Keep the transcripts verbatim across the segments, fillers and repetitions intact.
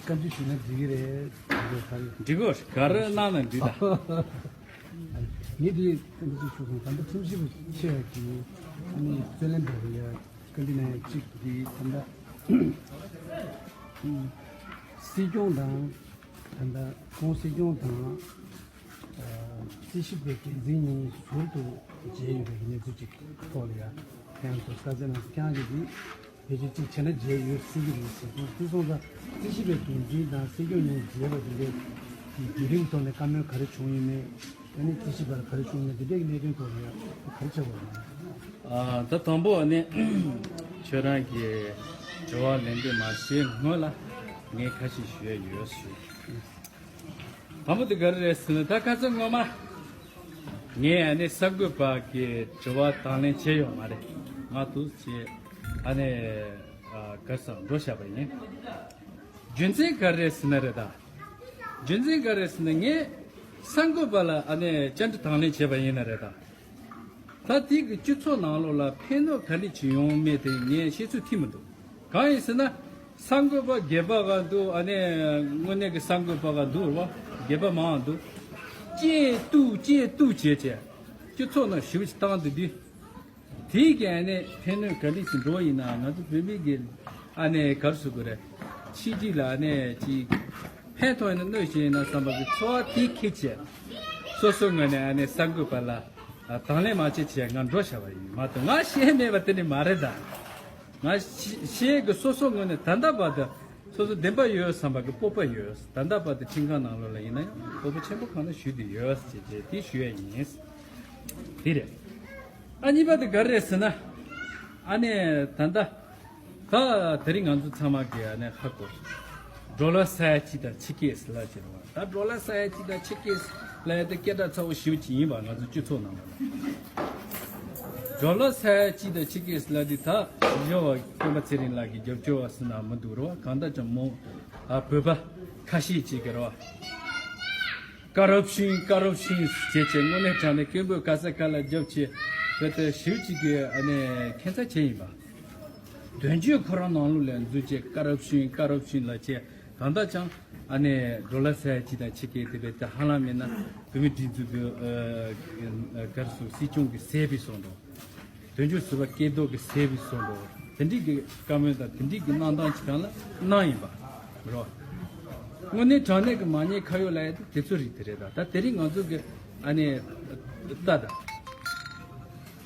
བཀའ་འདྲི་ཞུས་ན་འགྲིག་གི་རེད། འགྲིག་གི་རེད། ག་རེ་གནང་ན་འགྲིག་ད། ངས་འདི་བཀའ་འདྲི་ཞུ་སོང་། ད་ལྟ་ཁྲིམས་ཞིབ་པ་ཆེ་བ་གིས་ཨ་ནི་རྩོད་ལེན་པ་རེད་ཡ། བཀའ་འདྲི་གནང་ཡ་གཅིག་འདི་ད་ལྟ་སྲིད་སྐྱོང་དང་། ད་ལྟ་ཁོང་སྲིད་སྐྱོང་དང་། རྩིས་ཞིབ་པའི་འགན་འཛིན་གཉིས་ཟུར་དུ་མཇལ་ཡོད་པའི་གནས་ཚུལ་ཅིག་ཐོག་ལ་ཡ། ཁྱེད་རང་ཚོ་གསལ་བཤད་གནང་སོང་། ཁྱེད་རང་གིས་འདི་ཕལ་ཆེར་གཅིག་བྱས་ན་མཇལ་ཡོད་སྲིད་ཀྱི་རེད་ཟེར་སོང་། དེ་སོང་ཙང་རྩིས་ཞིབ་པའི་འགན་འཛིན་དང་སྲིད་སྐྱོང་གཉིས་མཇལ་བ་དེ་འདྲའི་གི་བརྒྱུད་རིམ་ཐོག་ནས་བཀའ་མོལ་ག་རེ་བྱུང་ཡོད་མེད། ཨ་ནི་རྩིས་ཞིབ་པར་ག་རེ་བྱུང་མེད། དེ་འདྲའི་གི་གནད་དོན་ཐོག་ལ་ཡ་ག་རེ་བྱ་དགོས་རེད། ཨ། ད་དང་པོ་ཨ་ནི་ཁྱོད་རང་གི་དྲི་བ་ལན་འདེབས་མ་བྱས་སྔོན་ལ་ངས་ཁ་ཤས་ཞུ་ཡ་ཡོད་ཞུ། དང་པོ་དེ་ག་རེ་རེད་ཟེར་ན། ད་ཁ་སང་སྔོན་མ་ངས་ཨ་ནི་གསར་འགོད་པ་གི་དྲི་བ་དང་ལེན་བྱས་ཡོད་མ་རེད། ང་དུ་བྱས་ཨ་ནི་ཨ་གར་སོང་འགྲོ་བཞག་པ་ཡིན། རྒྱུ་མཚན་ག་རེ་རེད་ཟེར་ན་རེད་ད། རྒྱུ་མཚན་ག་རེ་རེད་ཟེར་ན། ངས་གསར་འགོད་པ་ལ་ཨ་ནི་བཅར་འདྲི་དང་ལེན་བྱས་པ་ཡིན་ན་རེད་ད། ད་དེ་གི་སྤྱི་ཚོགས་ནང་ལོགས་ལ་ཕན་གནོད་ག་འདྲ་ཅིག་ཡོང་མེད་དེ་ངས་ཤེས་ཚོད་ཐིག་མི་འདུག། གང་ཡིན་ཟེར་ན། གསར་འགོད་པ་སྒེར་པ་ག་འདུག། ཨ་ནི་དངོས་གནས་ཀྱི་གསར་འགོད་པ་ག་འདུག་རེད་བ། སྒེར་པ་མང་འདུག། སྐད་བཏུག་སྐད་བཏུག་བྱས་བྱས་སྤྱི་ཚོགས་ནང་ཞེ་པོ་ཅིག་བཏང་འདུག་དུས། དེའི་གི་ཨ་ནི་ཕན་གནོད་ག་འདྲ་ཅིག་འགྲོ་ཡིན་ན། ང་ཚོ་བོད་མི་གི་ཨ་ནི་ག་རེ་ཟེར་དགོས་རེད། ཕྱི་རྒྱལ་ལ་ཨ་ནི་ཅིག་ཕན་ཐོགས་ཡིན་ན་གནོད་བྱེད་ཡིན་ན་བསམ་པ་གི་ཚོར་བ་དེ་འཁྱེར་བྱས། སོ་སོའི་ངོས་ནས་ཨ་ནི་གསར་འགོད་པ་ལ་དང་ལེན་མ་བྱེད་བྱས་ང་འགྲོ་བཞག་པ་ཡིན་མ་གཏོགས། ང་ཤེས་མེད་པ་དེ་ནི་མ་རེད་ད། ང་ཤེས་ཤེས་གི་སོ་སོ་ངོས་ནས་ད་ལྟ་བར་དུ་སོ་སོ་བདེན་པ་ཡོད་བསམ་པ་གི་སྤོབས་པ་ཡོད། ད་ལྟ་བར་དུ་ཁྲིམས་ཁང་ནང་ལོགས་ལ་ཡིན་ན་ཡང་སྤོབས་པ་ཆེན་པོ་གང་ན་ཞུས་ཏེ་ཡོད་ཅེས་བྱས་དེ་ཞུ་ཡ་ཡིན། དེ་རེད། ཨ་གཉིས་པ་དེ་ག་རེ་རེད་ཟེར་ན། ཨ་ནི་ད་ལྟ་ད་དེ་རིང་ང་ཚོ་ཚང་མ་གི་ཨ་ནི་ཧ་གོ། ཌོ་ལར་ས་ཡ་གཅིག་དང་ཕྱེད་ཀ་ཟེར་ལབ་བྱས་རེད་བ། ད་ཌོ་ལར་ས་ཡ་གཅིག་དང་ཕྱེད་ཀ་ལབ་ཡ་དེ་སྐད་གྲགས་ཚ་བོ་ཞེ་པོ་ཅིག་ཡིན་པ། ང་ཚོ་སྤྱི་ཚོགས་ནང་ལ་ཌོ་ལར་ས་ཡ་གཅིག་དང་ཕྱེད་ཀ་ཟེར་ལབ་དུས། ད་ཞི་ལྕོགས་པ་སྤེན་པ་ཚེ་རིང་ལགས་ཀྱི་རྒྱབ་སྐྱོར་བ་ཟེར་ན་མི་འདུག་རེད་བ། གང་ལྟར་ཀྱང་མོ་ཨ་བོད་པ་ཁ་ཤས་ཅིག་གི་རེད་བ། ཀ་རབ་ཤིན་ཀ་རབ་ཤིན་ཟེར་བྱས་དངོས་གནས་དྲང་གནས་སྐད་འབོད་ག་ས་ག་ལ་རྒྱབ་བྱས། བོད་དེ་ཞེ་པོ་ཅིག་གི་ཨ་ནི་ཁྱད་མཚར་ཅན་ཡིན་པ། དོན་གཅོད་ཁོ་རང་ནང་ལོགས་ལ་འཛུལ་བྱས་ཀ་རབ་ཤིན་ཀ་རབ་ཤིན་ལབ་བྱས། གང་ལྟར་ཀྱང་ཨ་ནི་ཌོ་ལར་ས་ཡ་གཅིག་དང་ཕྱེད་ཀ་དེ་བས་ད་ཧ་ལམ་མིན་ན་བོད་མིའི་སྒྲིག་འཛུགས་ཀྱི་ཨ་ག་རེ་ཟེར། སྲིད་སྐྱོང་གི་ཟས་པའི་བཟོ་འདྲ། དོན་གཅོད་ཟུར་པ་སྐལ་རྡོར་གྱི་ཟས་པའི་བཟོ་འདྲ། དེ་འདྲའི་གི་བཀའ་མོལ་དང་དེ་འདྲའི་གི་གནང་སྟངས་ཅིག་གང་ལ་གནང་ཡིན་པ་རེད། དངོས་གནས་དྲང་གནས་ཀྱི་མ་ཉེས་ཁ་གཡོག་ལབ་ཡ་དེ་དེ་ཚོ་རིགས་དེ་རེད། ད་ད་དེ་རིང་ང་ཚོ་གི་ཨ་ནི་ལྟ་དང་།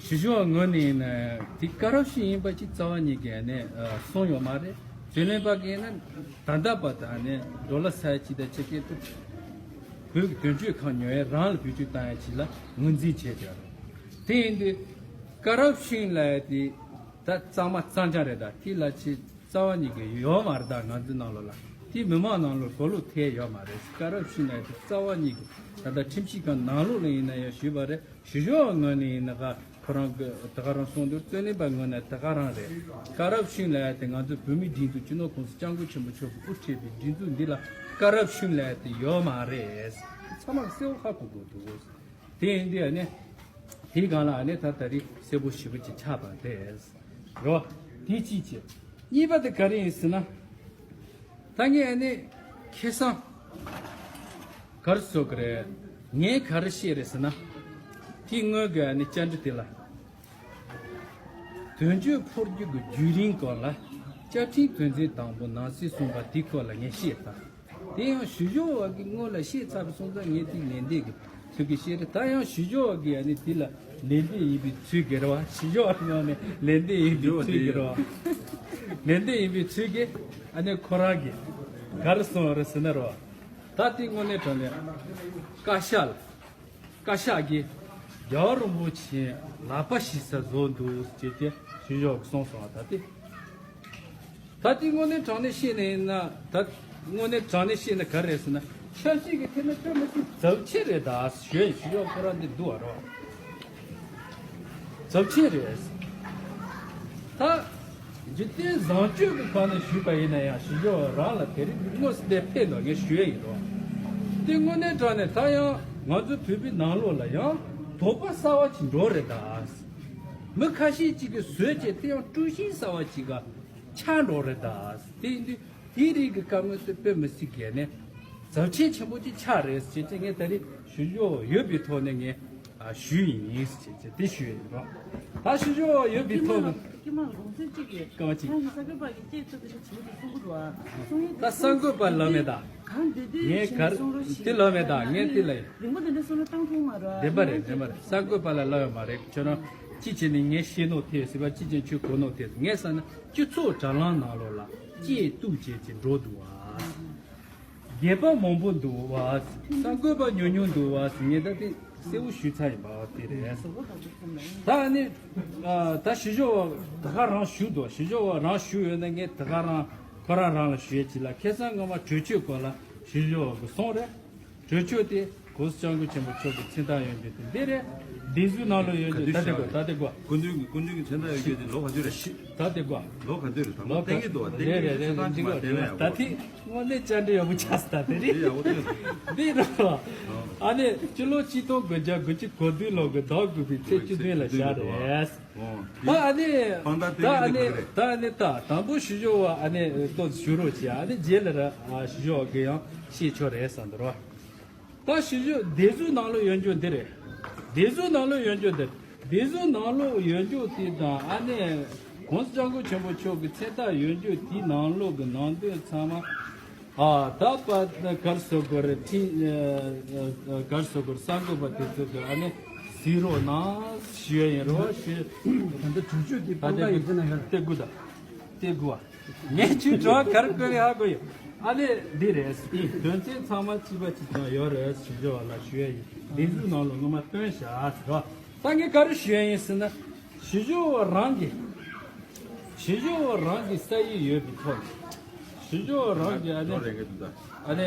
ཞི་ལྕོགས་ངོས་ནས་ཡིན་ན་དེ་ཀ་རབ་ཤིན་ཡིན་པ་ཅིག་རྩ་བ་ཉིད་ཀྱིས་ཨ་ནི་གསུངས་ཡོད་མ་རེད། རྩོད་ལེན་པ་གིས་ཡིན་ན་ད་ལྟ་བར་དུ་ཨ་ནི་ཌོ་ལར་ས་ཡ་གཅིག་དང་ཕྱེད་ཀ་དེ་བོད་ཀྱི་དོན་གཅོད་ཁང་ཉོ་ཡ་རང་ལ་བེད་སྤྱོད་བཏང་ཡ་ཅིག་ལ་ངོས་འཛིན་བྱས་བསྡད་རེད། དེ་ཡིན་དུས་ཀ་རབ་ཤིན་ལབ་ཡ་དེ་ད་གཙང་མ་གཙང་རྐྱང་རེད། ད་དེ་ལ་ཅིག་རྩ་བ་ཉིད་ཀྱི་ཡོད་མ་རེད། ད་ང་ཚོའི་ནང་ལོགས་ལ་དེ་མི་མང་ནང་ལོགས་གོ་ལོག་ཐེབས་ཡོད་མ་རེད། ཀ་རབ་ཤིན་ལབ་ཡ་དེ་རྩ་བ་ཉིད་ཀྱི་ད་ལྟ་ཁྲིམས་ཞིབ་ཁང་ནང་ལོགས་ལ་ཡིན་ན་ཡང་ཞུས་པ་རེད། ཞི་ལྕོགས་ངོས་ནས་ཡིན་ན་ག་ཁོ་རང་གི་ད་ག་རང་གསུངས་འདུག། རྩོད་ལེན་པ་ངོས་ནས་ད་ག་རང་རེད། ཀ་རབ་ཤིན་ལབ་ཡ་དེ་ང་ཚོ་བོད་མིའི་སྒྲིག་འཛུགས་སྤྱི་ནོར་གོང་ས་སྐྱབས་མགོན་ཆེན་པོ་མཆོག་གིས་དབུ་ཁྲིད་པའི་སྒྲིག་འཛུགས་འདི་ལ་ཀ་རབ་ཤིན་ལབ་ཡ་དེ་ཡོད་མ་རེད། ཚང་མ་གསལ་པོ་ཧ་གོ་དགོས་འདུག། དེ་ཡིན་དུས་ཨ་ནི་དེའི་སྒང་ལ་ཨ་ནི་ད་ད་རེས་གསལ་པོ་ཞེ་པོ་ཅིག་ཆགས་པ་རེད། རོ། དེ་གཅིག་བྱས། གཉིས་པ་དེ་ག་རེ་ཡིན་ཟེར་ན། ད་ངས་ཨ་ནི་ཁ་སང་ག་རེ་ཟེར་དགོས་རེད། ངས་ག་རེ་བཤད་རེད་ཟེར་ན། དེ་སྔོན་གྱི་ཨ་ནི་བཅར་འདྲི་དེ་ལ། དོན་གཅོད་འཕོ་འགྱུར་གྱི་བརྒྱུད་རིམ་སྐོར་ལ་བཅའ་ཁྲིམས་དོན་ཚན་དང་པོ་ནང་གསེས་གསུམ་པ་དེའི་སྐོར་ལ་ངས་བཤད་དང་། དེ་ཡང་ཞི་ལྕོགས་པ་གིས་སྔོན་ལ་བཤད་ཚར་བ་སོང་ཙང་ངས་དེ་ལན་འདེབས་ཀྱི་ཚུལ་གྱིས་བཤད་རེད། ད་ཡང་ཞི་ལྕོགས་པ་གིས་ཨ་ནི་དེ་ལ་ལན་འདེབས་ཡིན་པའི་ཚུལ་གྱིས་རེད་བ། ཞི་ལྕོགས་པ་ངོས་ནས་ལན་འདེབས་ཡིན་པའི་ཚུལ་གྱིས་རེད་བ། ལན་འདེབས་ཡིན་པའི་ཚུལ་གྱིས་ཨ་ནི་ཁོ་རང་གིས་ག་རེ་གསུངས་པ་རེད་ཟེར་ན་རེད་བ། ད་དེ་དངོས་གནས་དྲང་གནས་བཀའ་ཤག་ལ། བཀའ་ཤག་གིས་རྒྱལ་བ་རིན་པོ་ཆེ་ལག་པ་བཤིག་ས་བཟོ་འདུག་ཅེས་ཏེ་ཞུ་ཞོག་གསུངས་སོང་བ། ད་དེ་ད་དེ་དངོས་གནས་དྲང་གནས་བཤད་ནས་ཡིན་ན། ད་དངོས་གནས་དྲང་གནས་བཤད་ན་ག་རེ་རེད་ཟེར་ན། ཆབ་སྲིད་ཀྱི་ཐད་ན་དཔེ་མི་སྲིད་ཚབས་ཆེ་རེད། ད་ཞུ་ཞུ་ཞོག་ཁོ་རང་འདི་འདུག་བ་རོ། ཚབས་ཆེན་རེད། ད་འཇིག་རྟེན་བཟང་སྤྱོད་ཀྱི་སྒང་ནས་ཞུས་པ་ཡིན་ན་ཡང་ཞི་ལྕོགས་རང་ལ་དེ་རིང་དངོས་སུ་དེ་ཕེབས་ནོ་ངས་ཞུ་ཡས་ཡིན་རོ། དེ་དངོས་གནས་དྲང་གནས་ད་ཡང་ང་ཚོ་བོད་པའི་ནང་ལོགས་ལ་ཡང་དོགས་པ་གསར་བ་ཅིག་འགྲོ་རེད་ད། མི་ཁ་ཤས་ཅིག་གིས་བཟོས་བྱས་དེ་ཡང་དཀྲུག་ཤིང་གསར་བ་ཅིག་ག་ཆགས་འགྲོ་རེད་ད། དེ་ཡིན་དུས་ དེའི་རིགས་ཀྱི་བཀའ་མོལ་དེ་དཔེ་མི་སྲིད་གལ་ནས་ཚབས་ཆེན་ཆེན་པོ་ཅིག་ཆགས་རེད་ཟེར་བྱས་ངས་ད་རེས་ཞུ་སྦྱོར་ཡོད་པའི་ཐོག་ནས་ངས་ཞུས་ཡིན་ཟེར་བྱས་དེ་ཞུས་ཡིན་རོགས། ད་ཞུ་སྦྱོར་ཡོད་པའི་ཐོག་ནས་ཀྱི་མ་རོང་ཚན་གཅིག་གིས་སྐད་ཆ་གཅིག་ཁྱེད་ཀྱི་ས་ཁུལ་པ་གི་སྐད་ཚོད་དེ་ཆེད་དུ་གསུང་གི་འདུག་ཨ། གསུང་ཡིན་ད་གསར་འགོད་པ་ལབ་མེད་ད། གང་འདོད་འདོད་ངས་བྱས་གར་གསུང་རོགས་དེ་ལབ་མེད་ད་ངས་དེ་ལབ་ཡིན། རིང་པོ་དེ་འདྲ་གསུང་ན་བཏང་ཐུབ་མ་རེད། བདེན་པ་རེད་བདེན་པ་རེད། གསར་འགོད་པ་ལ་ལབ་ཡོད་མ་རེད། ཁྱོད་རང་ཅི་བྱས་ནས་ངས་ཤེས་ནོ་དེ་ཟེར་བ་ཅི་བྱས་ཁྱོད་གོ་ནོ་དེ་ངས་བསམ་ན་སྤྱི་ཚོགས་དྲ་ལམ་ནང་ལོགས་ལ་སྐད་གཏུག་བྱས་ཀྱི་འགྲོ་འདུག་བ། སྒེར་པ་མང་པོ་འདུག་བ། གསར་འགོད་པ་ཉུང་ཉུང་འདུག་བ་ཟེར་ངས་ད་དེ་གསལ་བོ་ཞུས་ཚར་ཡིན་པ་དེ་རེད། ད་ནི་ད་ཞུ་སྦྱོར་བ་ད་ག་རང་ཞུ་འདུག་ཞུ་སྦྱོར་བ་རང་ཞུ་ཡོད་ན་ངས་ད་ག་རང་ཁོ་རང་རང་ལ་ཞུ་ཡས་ཅི་ལ་ཁ་སང་སྔོན་མ་གྲོས་ཆོད་སྐོར་ལ་ཞུ་སྦྱོར་བ་གི་གསུང་རེད། གྲོས་ཆོད་དེ་༸གོང་ས་༸སྐྱབས་མགོན་ཆེན་པོ་མཆོག་གི་མཚན་རྟགས་ཡོད་རྒྱུ་དེ་འདི་རེད། སྡེ་ཟུར་ནང་ལོགས་ཡོད་རྒྱུ་ད་ལྟ་དགོས་ད་ལྟ་དགོས། སྐུ་མདུན་གྱི་སྐུ་མདུན་གྱི་མཚན་རྟགས་ཡོད་རྒྱུ་དེ་ལོ་ག་ཚོད་རེད་ཤི། ད་ལྟ་དགོས། ལོ་ག་ཚོད་རེད་ད་ལོ་ལོ་གཏན་འཁེལ་འདུག་བ་གཏན་རེད་འཁེལ་རེད་རེད་མཚན་རྟགས་ཅིག་མ་གཏན་ལ་ད་ཡོད་ཐིག་དངོས་གནས་བཅར་འདྲི་ཡག་པོ་ཆགས་སོང་ད་དེ་རེད། འདི་ཡག་པོ་ཐོན་འདི་རེད་བ། ཨ་ནི་སྤྱི་ལོ་གཅིག་སྟོང་དགུ་བརྒྱ་དགུ་བཅུ་གོ་བདུན་ལོ་གི་ཟླ་དགུ་པའི་ཚེས་བཅུ་བདུན་ལ་བཞག་རེད། ད་ཨ་ནི་ད་ཨ་ནི་ད་ཨ་ནི་ད་དང་པོ་ཞུ་སྦྱོར་བ་ཨ་ནི་ཏོག་ཙམ་ཞུ་རོགས་བྱེད་ཨ་ནི་རྗེས་ལ་ར་ཞུ་སྦྱོར་བ་གི་ཡང་ཤེས་ཆོག་རེད་བསམ་འདུག་རོ། ད་ཞུ་སྦྱོར་སྡེ་ཟུར་ནང་ལོགས་ཡོད་རྒྱུ་འདི་རེད། སྡེ་ཟུར་ནང་ལོགས་ཡོད་རྒྱུ་འདི་སྡེ་ཟུར་ནང་ལོགས་ཡོད་རྒྱུ་དེ་དང་ཨ་ནི་༸གོང་ས་༸སྐྱབས་མགོན་ཆེན་པོ་མཆོག་གི་མཚན་རྟགས་ཡོད་རྒྱུ་དེའི་ནང་ལོགས་ཀྱི་ནང་དོན་ཚང་མ། ཨ་ད་པ་གར་སོ་གོ་རེ་ཐི་གར་སོ་གོ་རེ་གསར་འགོད་པ་དེ་ཚོ་གི་ཨ་ནི་གཟིགས་རོགས་གནང་ཞུ་ཡ་ཡིན་རོགས་ཞུ། ད་ལྟ་གྲོས་ཆོད་དེ་ད་སྤང་ལྟ་ཡོད་ཚེ་ན་ཡར་ཏེ་གུ་ད་ཏེ་གུ་བ་ངས་ཁྱོད་དྲི་བ་གར་བཀོད་ནས་ཧ་གོ་ཡོད། ཨ་ནི་འདི་རེད་དོན་ཚན་ཚང་མ་གཅིག་པ་གཅིག་རྐྱང་ཡོད་རེད་ཞུ་རྒྱུ་བ་ལ་ཞུ་ཡ་ཡིན། འདི་ཚོའི་ནང་ལ་ངོ་མ་སྟོན་བཞག་ཟེར་རོགས། ད་ངས་ག་རེ་ཞུ་ཡ་ཡིན་ཟེར་ན། ཞུ་སྦྱོར་བ་རང་གི་ཞུ་སྦྱོར་བ་རང་གི་ས་ཡིག་ཡོད་པའི་ཐོག་ནས་ཞུ་སྦྱོར་བ་རང་གི་ཨ་ནི་ཨ་ནི་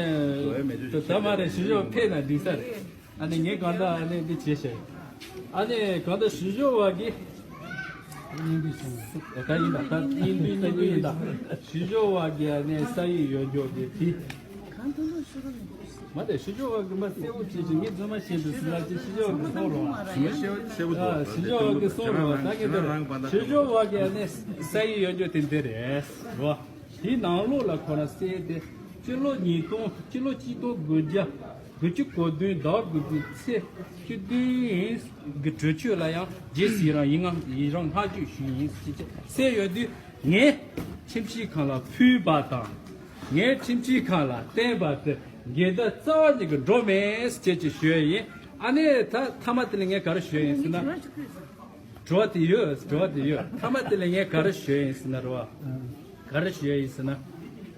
ད་མ་རེད་ཞུ་སྦྱོར་བ་ཕེབས་ན་འགྲིག་ས་རེད། ཨ་ནི་ངས་གང་ལྟར་ཨ་ནི་འདི་བྱེད་ཤེས་ཨ་ནི་གང་ལྟར་ཞུ་སྦྱོར་བ་གི་ད་ཡིན་ད་ད་ཡིན་དུས་ཡིན་དུས་ཡིན་ད་ཞུ་སྦྱོར་བ་གི་ཨ་ནི་ས་ཡིག་ཡོད་འཇོག་གི་དེ། མ་དེ་ཞུ་སྦྱོར་བ་གི་མ་གསལ་བོ་བྱེད་ཅིག་ངས་རྫུན་མ་བཤད་འདུག་ཟེར་ལ་ཅིག་ཞུ་སྦྱོར་བ་གི་གསུང་རོགས། ཞུ་སྦྱོར་བ་གི་གསུང་རོགས་ད་གི་དེ་ཞུ་སྦྱོར་བ་གི་ཨ་ནི་ས་ཡིག་ཡོད་འཇོག་དེ་འདི་རེད་རོ། དེའི་ནང་ལོགས་ལ་ཁོ་རང་གསལ་ཏེ་སྤྱི་ལོ་ཉིས་སྟོང་སྤྱི་ལོ་གཅིག་སྟོང་དགུ་བརྒྱ་དགུ་བཅུ་གོ་བདུན་ཟླ་དགུ་པའི་ཚེས་བཅུ་བདུན་གི་གྲོས་ཆོད་ལ་ཡང་རྗེས་སུ་ཡི་རང་ཡི་ངང་ཡི་རང་བསྔགས་བརྗོད་ཞུས་ཡིན་ཞེས་གསལ་ཡོད་དུས་ངས་ཁྲིམས་ཞིབ་ཁང་ལ་ཕུལ་བ་དང་། ངས་ཁྲིམས་ཞིབ་ཁང་ལ་བསྟན་པ་དེ་འགལ་ཟླ་རྩ་བ་ཉིད་ཀྱི་འགྲོ་མེད་ཅེས་ཀྱི་ཞུ་ཡ་ཡིན། ཨ་ནི་ད་མཐའ་མ་དེ་ལ་ངས་ག་རེ་ཞུ་ཡ་ཡིན་ཟེར་ན། དྲི་བ་དེ་ཡོད་དྲི་བ་དེ་ཡོད་མཐའ་མ་དེ་ལ་ངས་ག་རེ་ཞུ་ཡ་ཡིན་ཟེར་ན་རེད་བ། ག་རེ་ཞུ་ཡ་ཡིན་ཟེར་ན།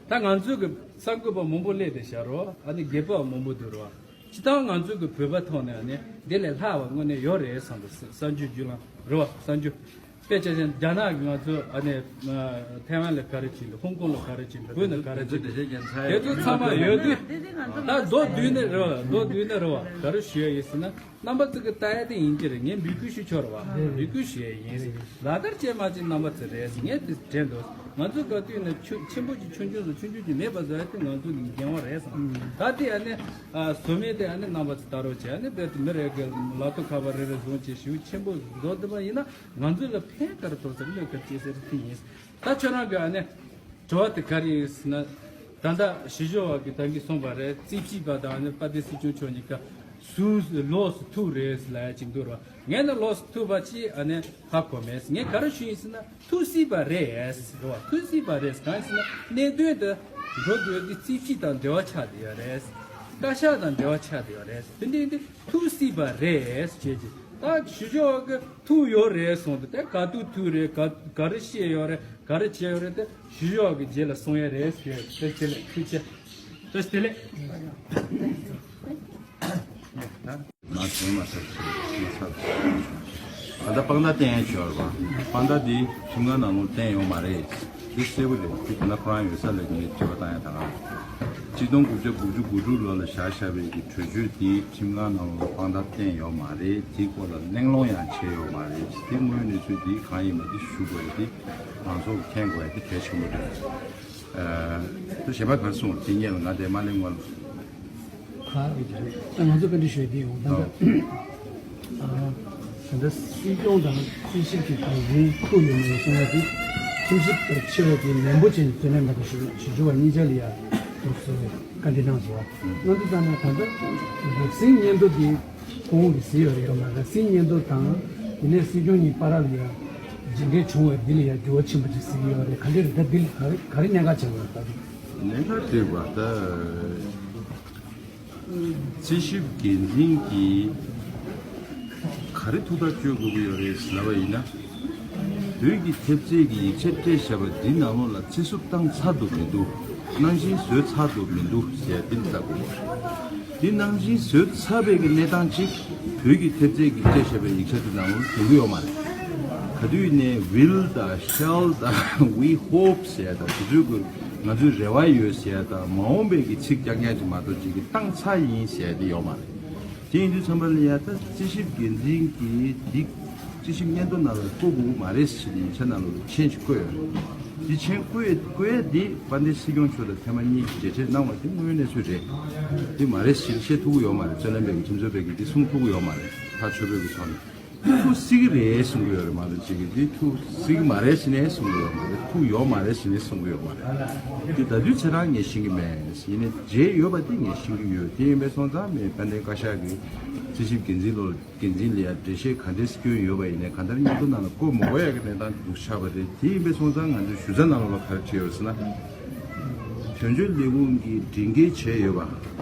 ད་ང་ཚོའི་གི་གསར་འགོད་པ་མང་པོ་སླེབས་བསྡད་བཞག་རེད་བ་ཨ་ནི་སྒེར་པ་མང་པོ་འདུག་རེད་བ། སྤྱིར་བཏང་ང་ཚོའི་གི་བོད་པ་ཐོག་ནས་ཨ་ནི་འདི་ལས་ལྷག་པ་དངོས་གནས་ཡོད་རེད་བསམ་འདུག་གསར་འགྱུར་བརྒྱུད་ལམ་རེད་བ་གསར་འགྱུར། དཔེ་ཆ་བཞག་ན་རྒྱ་ནག་གིས་ང་ཚོ་ཨ་ནི་ཐའེ་ཝན་ལ་ག་རེ་བྱེད་འདུག་ཧོང་ཀོང་ལ་ག་རེ་བྱེད་འདུག་བོད་ནང་ག་རེ་བྱེད་འདུག་དེ་ཚོ་ཚང་མ་ཡོད་དུས་ད་མདོར་བསྡུས་ནས་རེད་བ་མདོར་བསྡུས་ནས་རེད་བ་ག་རེ་ཞུ་ཡ་ཡིན་ཟེར་ན། རྣམ་པ་ཚོ་གི་ལྟ་ཡ་དེ་ཡིན་གྱི་རེད། ངས་འབོད་སྐུལ་ཞུ་ཆོག་རེད་བ། འབོད་སྐུལ་ཞུ་ཡ་ཡིན། ལག་བསྟར་བྱས་མ་བྱས་རྣམ་པ་ཚོ་རེད། ངས་དེ་དྲན་འདུག་ང་ཚོ་ག་དུས་ནས་ཆུ་ཆེན་པོ་གཅིག་ཆུང་ཆུང་བཟོ་ཆུང་ཆུང་གཅིག་མེད་པ་བཟོ་ཡ་དེ་ང་ཚོ་གི་འགན་དབང་རེད་བསམ། ད་དེ་ཨ་ནི་བཟོ་མེད་དེ་ཨ་ནི་རྣམ་པ་ཚོ་ལྟ་རོགས་བྱས་ཨ་ནི་རྦད་དེ་མི་རེ་གི་ལག་ཐོག་ཁ་པར་རེ་རེ་བཟུང་བྱས་ཞེ་པོ་ཆེན་པོ་བཟོ་བསྡད་པ་ཡིན་ན་ང་ཚོ་ལ་ཕན་ག་རེ་ཐོགས་ཟེར་བློས་ག་ཅེས་ཟེར་དེ་ཡིན། ད་ཁྱོད་རང་གི་ཨ་ནི་དྲི་བ་དེ་ག་རེ་ཡིན་ཟེར་ན། ད་ལྟ་ཞི་ཞོ་བ་གིས་ད་གིན་གསུངས་པ་རེད། རྩིས་སྤྱི་པ་དང་ཨ་ནི་དཔལ་ལྡན་སྲིད་སྐྱོང་མཆོག་གཉིས་ཀ་སུ་ལོགས་སུ་ཐུག་རེད་ལབ་ཡ་ཅིག་འདུག་ར། ངས་ནི་ལོགས་སུ་ཐུག་པ་ཅིག་ཨ་ནི་ཧ་གོ་མེད། ངས་ག་རེ་ཞུ་ཡིན་ཟེར་ན་ཐུག་སྲིད་པ་རེད་ར། ཐུག་སྲིད་པ་རེད། གང་ཡིན་ཟེར་ན་གནད་དོན་དེ་འགྲོ་འདོད་དེ་རྩིས་སྤྱི་དང་འབྲེལ་བ་ཆགས་བསྡད་ཡོད་རེད། བཀའ་ཤག་དང་འབྲེལ་བ་ཆགས་བསྡད་ཡོད་རེད། དེ་འདྲ་ཡིན་དུས་ཐུག་སྲིད་པ་རེད་ཅེས་ཀྱི་ད་ཞི་ཞོ་བ་གི་ཐུག་ཡོད་རེད་གསུངས་ཏེ་དེ་ག་དུས་ཐུག་རེད། ག་ག་རེ་བཤད་ཡོད་རེད། ག་རེ་བྱས་ཡོད་རེད་དེ་ཞི་ཞོ་བ་གི་རྗེས་ལ་གསུང་ཡ་རེད་ཟེར། བཀྲ་ཤིས་བདེ་ལེགས། ཐུགས་རྗེ་ཆེ། བཀྲ་ཤིས་བདེ་ལེགས། ང་བྱུང་མ་ཐག་ཆོད་མ་ཐག་ད་ལྟ་དཔང་རྟགས་བསྟན་ཡ་ཆོག་རེད་པ། དཔང་རྟགས་འདི་ཁྲིམས་ཁང་ནང་ལོགས་བསྟན་ཡོད་མ་རེད། འདི་གསལ་པོ་རེད། འདི་ད་ལྟ་ཁོ་རང་ཡོད་ས་ལ་ངས་དྲི་བ་བཏང་ཡ་ད་ག་ཆིག་སྟོང་དགུ་བརྒྱ་དགུ་བཅུ་གོ་དྲུག་ལོ་ལ་བཞག་བཞག་པའི་གི་གྲོས་ཆོད་འདི་ཁྲིམས་ཁང་ནང་ལོགས་ལ་དཔང་རྟགས་བསྟན་ཡོད་མ་རེད། དེའི་སྐོར་ལ་གླེང་སློང་ཡང་བྱས་ཡོད་མ་རེད། དེ་དངོས་གནས་ཚུལ་འདི་གང་ཡིན་མིན་འདི་ཞུ་དགོས་ཡ་འདི་ང་ཚོ་མཁྱེན་དགོས་ཡ་འདི་གལ་ཆེན་པོ་རེད། ཨ་དེ་གཞན་པ་ག་རེ་གསུངས་དེ་ཉན་ལ་ང་དེ་མ་གླེང་བ་ལ། ཁ་ཨེ་ཅི་རེད། ད་ང་ཚོ་བཀའ་འདྲི་ཞུ་ཡ་དེ་ཡོང་ད་ལྟ་ཨ་ད་ལྟ་སྲིད་སྐྱོང་དང་རྩིས་ཞིབ་ཀྱི་དེ་རིང་ཐུག་ཡོད་མེད་གསུང་ཡ་དེ་ ཁྲིམས་ཞིབ་ལྟར་ཆེ་བའི་གི་ནན་པོ་ཅན་གྱི་བཙོན་ལས་འགན་དང་ཞུ་ཞུ་རྒྱུ་བ་གཉིས་ཆ་ལ་ཡ་དུ་སོ་བའི་བཀའ་འདྲི་གནང་སོང་བ། ང་ཚོ་ལྟར་ན་ད་ལྟ་རགས་ཟིན་སྙན་ཐོ་འདི་ཁོང་གིས་གཟིགས་ཡོད་རེད། ཡོད་མ་རེད། རགས་ཟིན་སྙན་ཐོ་དང་དེ་ནས་སྲིད་སྐྱོང་གཉིས་བར་ལ་ཡ་མཇལ་འཕྲད་བྱུང་བའི་འདི་ལ་ཡ་འགྱུར་བ་ཕྱིན་པ་ཅིག་གཟིགས་ཡོད་རེད། ག་འདྲ་རེད། ད་འདི་ལ་ག་རེ་ག་རེ་གནད་འགག་ཆགས་ཡོད་རེད། ད་གནད་འགག་དེ་བ་ད། རྩིས་ཞིབ་འགན་འཛིན་གྱིས་ག་རེ་ཐུགས་ཐག་གཅོད་དགོས་ཀྱི་ཡོད་རེད་ཟེར་ལབ་པ་ཡིན་ན། བོད་ཀྱི་ཐེབས་རྩའི་གི་ཡིག་ཆ་སྤྲད་བཞག་པ་འདི་ནང་ལོགས་ལ་རྩིས་སོ་བཏང་ཚར་འདུག་མི་འདུག་གནང་སྦྱིན་བཟོས་ཚར་འདུག་མི་འདུག་ཟེར་ཡ་འདི་ལ་ལྟ་དགོས། འདི་གནང་སྦྱིན་བཟོས་ཚར་བའི་གི་གནས་སྟངས་གཅིག་བོད་ཀྱི་ཐེབས་རྩའི་གི་སྤྲད་བཞག་པའི་ཡིག་ཆ་འདི་ནང་ལོགས་ལ་འགྲོ་གི་ཡོད་མ་རེད། ག་དུས་ནས་will་དང་shall་དང་we hope་ཟེར་ཡ་དང་དེ་ཚོའི་གི་ང་ཚོའི་རེ་བ་ཡོད་ཟེར་ཡ་དང་མ་འོངས་པའི་གི་ཚིག་རྐྱང་རྐྱང་ཅིག་མ་གཏོགས་ཅིག་གི་བཏང་ཚར་ཡིན་ཟེར་ཡ་དེ་ཡོད་མ་རེད། དེ་ཡིན་དུས་ཙམ་པ་ལ་ཡ་ད་རྩིས་ཞིབ་འགན་འཛིན་གྱིས་འདི་རྩིས་ཞིབ་སྙན་ཐོ་ནང་ལ་བཀོད་དགོས་མ་རེད་ཟེར་ནས་ཡིག་ཆ་ནང་ལ་མཆན་ཞིག་བཀོད་ཡོད་རེད། འདི་མཆན་བཀོད་བཀོད་ཡ་འདི་དཔལ་ལྡན་སྲིད་སྐྱོང་མཆོག་དང་ཐེངས་མ་གཉིས་མཇལ་འཕྲད་གནང་བ་དེ་དངོས་ཡོད་གནས་ཚུལ་རེད། འདི་མ་རེད་ཟེར་བཤད་ཐུབ་ཀྱི་ཡོད་མ་རེད། རྩོད་ལེན་པའི་གི་ཁྲིམས་རྩོད་པའི་གི་འདི་གསུང་ཐུབ་ཀྱི་ཡོད་མ་རེད། ཐག་ཆོད་པོའི་གི་ཐོག་ནས། ཐུག་སྲིད་ཀྱི་རེད་གསུང་གི་ཡོད་རེད་མ་གཏོགས་ཅིག་གིས་འདི་ཐུག་སྲིད་ཀྱི་མ་རེད་ཟེར་ནས་གསུང་གི་ཡོད་མ་རེད། ཐུག་ཡོད་མ་རེད་ཟེར་ནས་གསུང་གི་ཡོད་མ་རེད། འདི་ད་དུས་ཚེ་རང་ངས་ཤེས་ཀྱི་མེད། ཡིན་ནའི་མཇལ་ཡོད་པ་དེ་ངས་ཤེས་ཀྱི་ཡོད། དེ་ཡིན་པའི་སོང་ཙང་མི་དཔལ་ལྡན་བཀའ་ཤག་གི་རྩིས་ཞིབ་འགན་འཛིན་ལོ་འགན་འཛིན་ལ་ཡང་འགྲེལ་བཤད་ག་འདྲས་སྐྱོན་ཡོད་པ་ཡིན་ནའི་གང་ལྟར་སྙན་ཐོ་ནང་ལ་བཀོད་མ་དགོས་ཡ་གི་གནས་སྟངས་འདུག་ཆགས་པ་རེད། དེ་ཡིན་པའི་སོང་ཙང་ང་ཚོས་ཞུ་རྩ་ནང་ལོགས་ལ་ག་རེ་བྲིས་ཡོད་ཟེར་ན། དོན་གཅོད་ལས་ཁུངས་ཀྱིས་སྒྲིག་འགལ་བྱས་ཡོད་པ།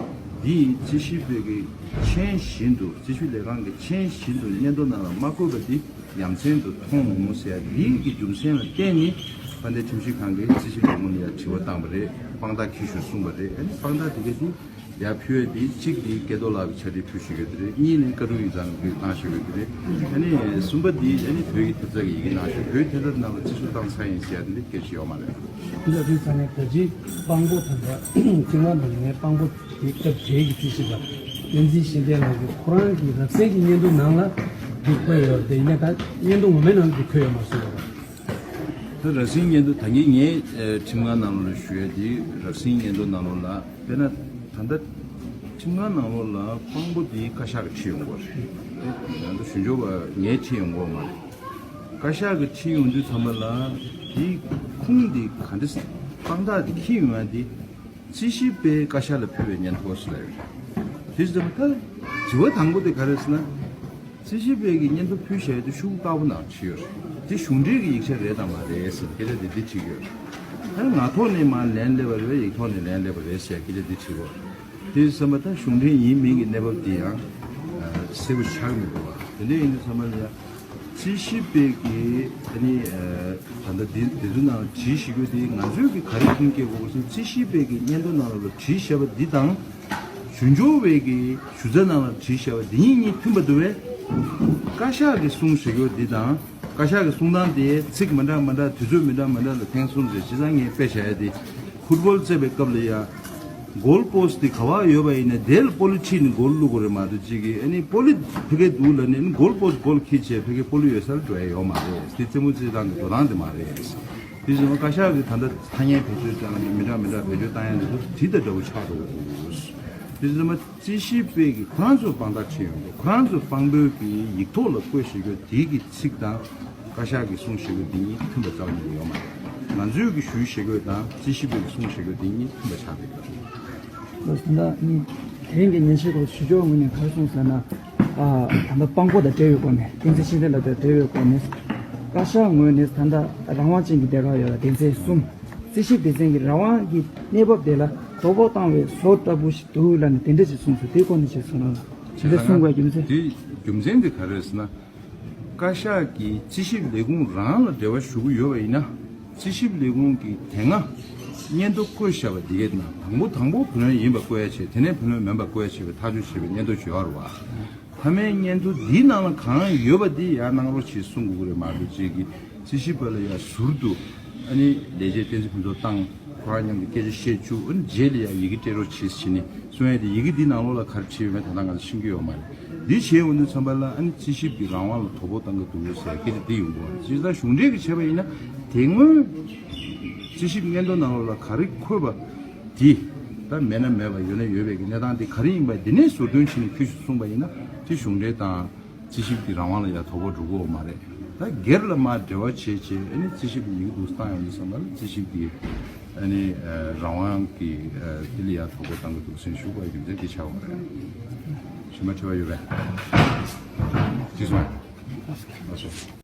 འདི་རྩིས་ཞིབ་པའི་གི་མཆན་བཞིན་དུ་རྩིས་ཞིབ་ལས་ཁང་གི་མཆན་བཞིན་དུ་སྙན་ཐོ་ནང་ལ་མ་བཀོད་པ་འདི་ཡ་མཚན་དུ་མཐོང་འོང་ཟེར་ཡ་འདིའི་གི་རྒྱུ་མཚན་ལ་བརྟེན་ནས་དཔལ་ལྡན་ཁྲིམས་ཞིབ་ཁང་གིས་རྩིས་ཞིབ་ལས་ཁུངས་ལ་ཡ་དྲི་བ་བཏང་པ་རེད། དཔང་རྟགས་འཁྱེར་ཤོག་གསུངས་པ་རེད། ཨ་ནི་དཔང་རྟགས་དེ་ག་དེ་ཡར་ཕུལ་བ་དེ་གཅིག་དེ་སྐལ་རྡོར་ལགས་ཀྱི་ཕྱག་བྲིས་ཕུལ་བཞག་ཡོད་དེ་རེད། གཉིས་ནས་བཀའ་དྲུང་ཡིག་ཚང་ལ་ཕུལ་བཏང་བཞག་ཡོད་དེ་རེད། ཨ་ནི་གསུམ་པ་དེ་ཨ་ནི་བོད་ཀྱི་ཐེབས་རྩ་གི་ཡི་གེ་གནང་ཤོག་བོད་ཐེབས་རྩ་ནང་ལ་རྩིས་སོ་བཏང་ཚར་ཡིན་ཟེར་ཡ་དེ་འདྲ་སྐད་ཆ་ཡོད་མ་རེད། འདི་ལ་དུས་ཚང་ནས་ད་ཅི་དཔང་པོ་དང་འདྲ་ཁྱིམ་ངང་དང་ངའི་དཔང་པོ་དེ་སྐབས་རྗེས་ཀྱི་རྩིས་ཞིབ་པ་བསྟན་འཛིན་ཤེས་ལྡན་ལགས་ཀྱིས་ཁོ་རང་གི་རགས་ཟིན་གྱི་སྙན་ཐོ་ནང་ལ་འདི་འཁོད་ཡོད་རེད། ཡིན་ན་ད་སྙན་ཐོ་ངོ་མའི་ནང་འདི་འཁོད་ཡོད་མ་སོང་བ། ད་རགས་ཟིན་སྙན་ཐོ་ད་གིན་ངས་ཁྲིམས་ཁང་ནང་ལོགས་ལ་ཞུ་ཡ་དེ་རགས་ཟིན་སྙན་ཐོ་ནང་ལོགས་ལ་དཔེར་ན་ད་ལྟ་ཁྲིམས་ཁང་ནང་ལོགས་ལ་དཔང་པོ་དེ་བཀའ་ཤག་གིས་ཁྲིད་ཡོང་དགོས་རེད། ང་ཚོ་ཞུ་སྦྱོར་བ་ངས་ཁྲིད་ཡོང་དགོས་མ་རེད། བཀའ་ཤག་གིས་ཁྲིད་ཡོང་དུས་ཚང་མ་ལ་དེའི་ཁུངས་དེ་ག་འདྲ་དཔང་རྟགས་དེ་འཁྱེར་ཡོང་ཡ་དེ་རྩིས་ཞིབ་པས་བཀའ་ཤག་ལ་ཕུལ་བའི་སྙན་ཐོ་ཞིག་ལ་ཡོད་རེད། དེ་ཙམ་ད་དྲི་བ་དང་པོ་དེ་ག་རེ་ཟེར་ན། རྩིས་ཞིབ་པས་ཀྱི་སྙན་ཐོ་ཕུལ་བཞག་ཡ་དེ་ཤོག་བུ་དཀར་པོ་ནང་བྲིས་ཡོད་རེད། དེ་གཞུང་འབྲེལ་གྱི་ཡིག་ཆ་རེད་དང་མ་རེད་ཟེར་སྐད་ཆ་དེ་འདི་དྲིས་ཡོད་རེད། ད་ངག་ཐོག་ནས་མར་ལན་སླེབས་པ་རེད་པས་ཡིག་ཐོག་ནས་ལན་སླེབས་པ་རེད་ཟེར་སྐད་ཆ་འདི་དྲིས་ཡོད་རེད། དེ་ཙམ་པ་ད་གཞུང་འབྲེལ་ཡིན་མིན་གྱི་གནས་བབ་དེ་ཡང་གསལ་པོ་ཆགས་མི་འདུག་བ། དེ་འདྲ་ཡིན་དུས་ཙམ་པ་ལ་ཡང་རྩིས་ཞིབ་པས་ཀྱི་ཨ་ནི་ད་ལྟ་འདི་འདི་ཚོ་ནང་བྲིས་ཤིག་གི་དེ་ང་ཚོས་ཀྱི་ག་རེ་ཁུངས་སྐྱེལ་དགོས་ཟེར་རྩིས་ཞིབ་པས་ཀྱི་སྙན་ཐོ་ནང་ལ་བྲིས་བཞག་པ་འདི་དང་། ཞུ་སྦྱོར་བས་ཀྱི་ཞུ་རྩ་ནང་ལ་བྲིས་བཞག་པ་འདི་གཉིས་གཉིས་མཐུན་པ་འདུག་བས། བཀའ་ཤག་གིས་གསུངས་བཞག་ཡོད་འདི་དང་བཀའ་ཤག་གི་གསུང་སྟངས་དེ་ཚིག་མི་འདྲ་མི་འདྲ་དུས་ཚོད་མི་འདྲ་མི་འདྲ་ལ་ཐེངས་གསུམ་རེ་བྱས་ཙང་ངས་དཔེ་བྱ་ཡ་དེ་ཕུཊ་བོལ་རྩེད་པའི་སྐབས་ལ་ཡ་གོལ་པོ་སི་ཊི་དེ་ག་བ་ཡོད་པ་ཡིན་ན་དེ་ལ་པོ་ལི་ཁྲིད་ནས་གོལ་བླུག་དགོས་རེད་མ་གཏོགས་གཅིག་གིས་ཨ་ནི་པོ་ལི་ཕ་གིར་འདུག་ལབ་ནས་ཨ་ནི་གོལ་པོ་སི་ཊི་གོལ་ཁྲིད་བྱས་ཕ་གིར་པོ་ལི་ཡོད་སར་འགྲོ་ཡ་ཡོད་མ་རེད། དེ་རྩེད་མོ་རྩེད་སྟངས་ཀྱི་འགྲོ་སྟངས་དེ་མ་རེད། དེ་བཞིན་བཀའ་ཤག་གིས་ད་ལྟ་ཐ་སྙད་བེད་སྤྱོད་བཏང་ནས་མི་འདྲ་མི་འདྲ་བེད་སྤྱོད་བཏང་ཡ་འདི་ཚོ་དེ་དང་འདྲ་བོ་ཆགས་འགྲོ་གི་འདུག་དེ་བཞིན་རྩིས་ཞིབ་པས་ཀྱིས་ཁོ་རང་ཚོ་དཔང་རྟགས་ཁྲིད་ཡོང་འདུག་ཁོ་རང་ཚོ་དཔང་པོའི་གི་ཡིག་ཐོག་ལ་བཀོད་བཞག་རྒྱུ་དེའི་གི་ཚིག་དང་བཀའ་ཤག་གིས་གསུངས་བཞག་རྒྱུ་དེ་གཉིས་མཐུན་པ་རྩ་བ་ཉིད་ནས་ཡོད་མ་རེད། ང་ཚོས་གི་ཞུས་བཞག་རྒྱུ་དང་རྩིས་ཞིབ་པས་གི་གསུངས་བཞག་རྒྱུ་དེ་གཉིས་མཐུན་པ་ཆགས་ཀྱི་ཡོད་རེད། ལགས་སོ། ད་ནི་དེ་རིང་གི་ཉན་ཞིབ་སྐོར་ཞུ་སྦྱོར་ངོས་ནས་ག་རེ་གསུངས་ཟེར་ན། ཨ་ད་ལྟ་དཔང་པོ་དང་འབྲེལ་བའི་སྐོར་ནས་བསྟན་འཛིན་ཤེས་ལྡན་ལགས་དང་འབྲེལ་བའི་སྐོར་ནས། བཀའ་ཤག་ངོས་ནས་ད་ལྟ་རང་དབང་ཅན་གྱི་སྡེ་ཁག་ཡོད་ལ་སྡེ་ཚན་གསུམ། རྩིས་ཞིབ་སྡེ་ཚན་གྱི་རང་དབང་གི་གནས་བབ་དེ་ལ་དོ་ཕོག་བཏང་བའི་བཟོ་ལྟ་བུ་ཞིག་འདུག་ལབ་ནས་དེ་འདྲ་ཞིག་གསུངས་སོང་། དེའི་སྐོར་ནས་ཞིག་གསུངས་རོགས། དེ་འདྲ་གསུང་དགོས་རྒྱུ་མཚན། དེ་རྒྱུ་མཚན་དེ་ག་རེ་རེད་ཟེར་ན། བཀའ་ཤག་གིས་རྩིས་ཞིབ་ལས་ཁུངས་རང་ལ་འབྲེལ་བ་ཞུ་གི་ཡོད་པ་ཡིན་ན། རྩིས་ཞིབ་ལས་ཁུངས་ཀྱིས་དེ་སྔ་སྙན་ཐོ་བཀོད་བཞག་པ་འདི་གའི་ནང་དང་པོ་དང་པོ་བུ་ལོན་ཡིན་པ་བཀོད་ཡ་བྱས། དེ་ནས་བུ་ལོན་མིན་པ་བཀོད་ཡ་བྱས་པའི་ཐག་གཅོད་བྱས་པའི་སྙན་ཐོ་ཞིག་ཡོད་རེད་བ། མཐའ་མའི་སྙན་ཐོ་འདིའི་ནང་ལ་གང་ཡོད་པ་འདི་ཡར་གནང་རོགས་བྱེད་གསུང་དགོས་ཀྱི་རེད་མ་གཏོགས་ཅིག་གིས་རྩིས་ཞིབ་པ་ལ་ཡར་ཟུར་དུ་ཨ་ནི་ལས་བྱེད་བསྟན་འཛིན་ཕུན་ཚོགས་བཏང་། ཁོ་རང་མཉམ་དུ་སྐད་ཆ་བཤད་བཅུག་ཨ་ནི་རྗེས་ལ་ཡང་ཡི་གེ་སྤྲད་རོགས་བྱེད་ཟེར་ནས་གསུང་ཡ་དེ་ཡི་གེ་འདི་ནང་ལོགས་ལ་ག་རེ་བྲིས་ཡོད་མེད་ད་ལྟ་ང་ཚོ་ཤེས་ཀྱི་ཡོད་མ་རེད། འདི་བྱས་ཡོང་དུས་ཙམ་པ་ལ་ཨ་ནི་རྩིས་ཞིབ་ཀྱི་རང་དབང་ལ་དོ་ཕོག་བཏང་གི་འདུག་ཟེར་སྐད་ཆ་འདི་ཡོང་གི་ཡོད་རེད། བྱས་ཙང་གཞུང་འབྲེལ་གྱི་བྱས་པ་ཡིན་ན་དེ་སྔོན་རྩིས་ཞིབ་སྙན་ཐོ་ནང་ལོགས་ལ་ག་རེ་འཁོད་པ་དེ་ད་མེད་ན་མེད་པ་ཡོད་ན་ཡོད་པའི་གི་གནས་སྟངས་དེ་ག་རེ་ཡིན་པ་འདི་ནས་ཟུར་འདོན་བྱས་ནས་ཕུལ་ཞུ་གསུངས་པ་ཡིན་ན་དེ་གཞུང་འབྲེལ་དང་། རྩིས་ཞིབ་ཀྱི་རང་དབང་ལ་ཡང་དོ་ཕོག་འགྲོ་གི་ཡོད་མ་རེད། ད་སྒེར་ལ་མར་འབྲེལ་བ་བྱས་བྱས་ཨ་ནི་རྩིས་ཞིབ་ཡིག་འདུག་བཏང་ཡོང་དུས་ཙམ་པ་ལ་རྩིས་ཞིབ་ཀྱི་ཨ་ནི་རང་དབང་གི་དེ་ལ་ཡ་དོ་ཁུར་བཏང་གི་འདུག་ཟེར་ཞུ་བ་རྒྱུ་མཚན་དེ་ཆགས་པ་རེད། ཞུ་མ་དྲི་བ་ཡོད་པས། ཅི་སོང་། ལགས་སོ།